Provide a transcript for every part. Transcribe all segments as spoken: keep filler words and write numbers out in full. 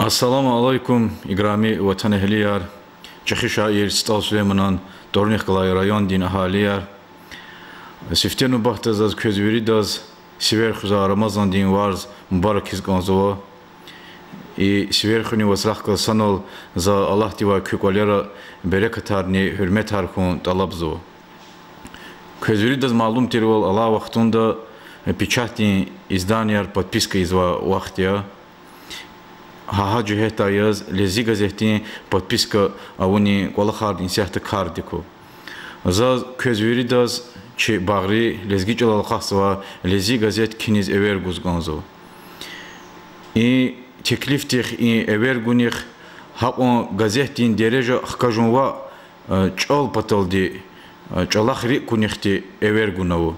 Ассаламу алейкум, играми ватанэгьлияр, чӀехи шаир СтӀал Сулейманан тӀварунихъ галай райондин агьалияр. Сифте нубатда заз квез виридаз сивер хуьзвай Рамазандин варз мубаракиз кӀанзава. И сивер хуьнин вацрахъ галаз санал за Аллагьдивай куь кӀвалера берекатарни гьуьрметар хьун тӀалабзава. Квез виридаз малум тирвал, алай вахтунда печатдин изданияр подписка ийизвай вахт я. Гьа, гьа жигьетдай яз Лезги газетдин подписка авунин кӀвалахарни исятда кардик ква. Заз квез виридаз чи багъри, лезги чӀалал акъатзавай Лезги газет киниз эвер гуз кӀанзава. И теклифдихъ, и эвер гунихъ гьакьван газетдин дережа хкажун ваъ, э, чӀал паталди, э, чӀалахъ рикӀ кунихъди эвер гунава.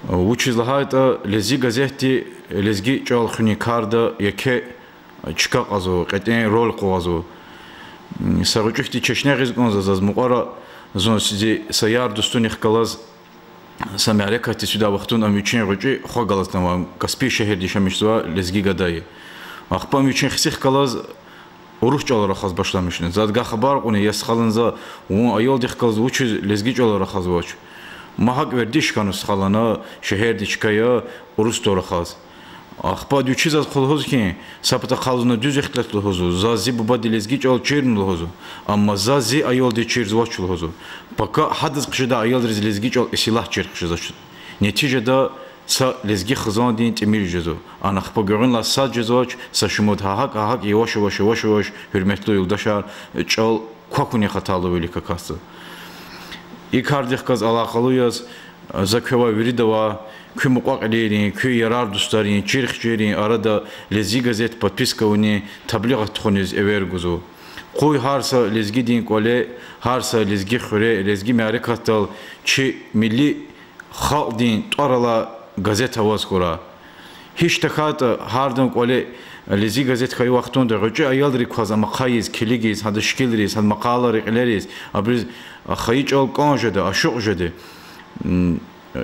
Вучиз лагьайтӀа Лезги газетди лезги чӀал хуьнин карда еке чка кьазва, кьетӀен роль къугъвазва. Са гъвечӀи хьтин чешне гъиз кӀанзава заз. Мукьвара зун зи са яр-дустунихъ галаз са мярекатдиз фидай вахтунда ам вичин гъвечӀи хва галаз атанвай, Каспий шегьерда яшамиш жезвай лезги гада я. Ахпа ам вичин хцихъ галаз урус чӀалал рахаз башламишна. Заз гьа хабар кьуна: я стхалан, за вун аялдихъ галаз вучиз лезги чӀалал рахазвач? Ма гьакӀ вердиш хьана, стхалан, а шегьерда чка я урус чӀалал рахаз. Ахпа ада вичи заз хъвада лугьуз хьи, са патахъай зун дуьз ихтилат лугьузва, заз зи бубади лезги чӀал чирна лугьузва, амма заз зи аялдиз чирзавач лугьузва. Пака гьадаз хъжедай аялриз лезги чӀал исиллагь чир хъжезвач. Нетижада са лезги хизандин тӀимил жезва. Ана ахпа гуьгъуьнлай сад жезвач, са шумуд. Гьа гьакӀ, гьа гьакӀ яваш-яваш, яваш-яваш, гьуьрметлу юлдашар, чӀал квахьунихъ атайла вилик акатзава. И кардихъ галаз алакъалу яз за квевай виридавай, куь мукьва-кьилийрин, куь ярар-дустарин, чир-хчирин арада Лезги газет подписка авунин таблигъат тухуниз эвер гузва. Къуй гьар са лезгидин кӀвале, гьар са лезги хуьре, лезги мярекатдал чи милли халкьдин тӀвар алай газет аваз хьурай. Гьич тахьайтӀа гьардан кӀвале Лезги газет хьайи вахтунда гъвечӀи аялрик кваз ам ахъайиз, килигиз, гьадан шикилриз, гьадан макъалайрин кьилериз, абуруз хайи чӀал кӀан жеда, ашукь жеда.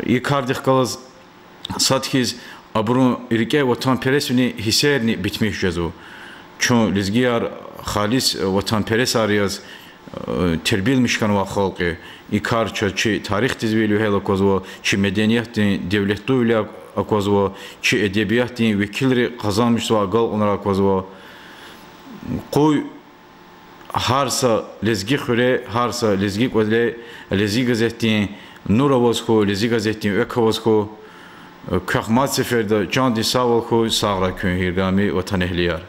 И кардихъ галаз сад хьиз абурун рикӀе ватанпересвилин гьиссерни битмиш жезва. Чун лезгияр халис ватанпересар яз тербиямиш хьанвай халкь я. И кар чаз чи тарихдиз вил вегьел аквазва, чи медениятдин девлетлувилер аквазва, чи эдебиятдин векилри къазанмишзавай агалкьунар аквазва. Къуй гьар са лезги хуьре, гьар са лезги кӀвале Лезги газетдин нур аваз хьуй, Лезги газетдин экв аваз хьуй. Квехъ мад сеферда чандин сагъвал хьуй, сагърай куьн, играми ватанэгьлияр.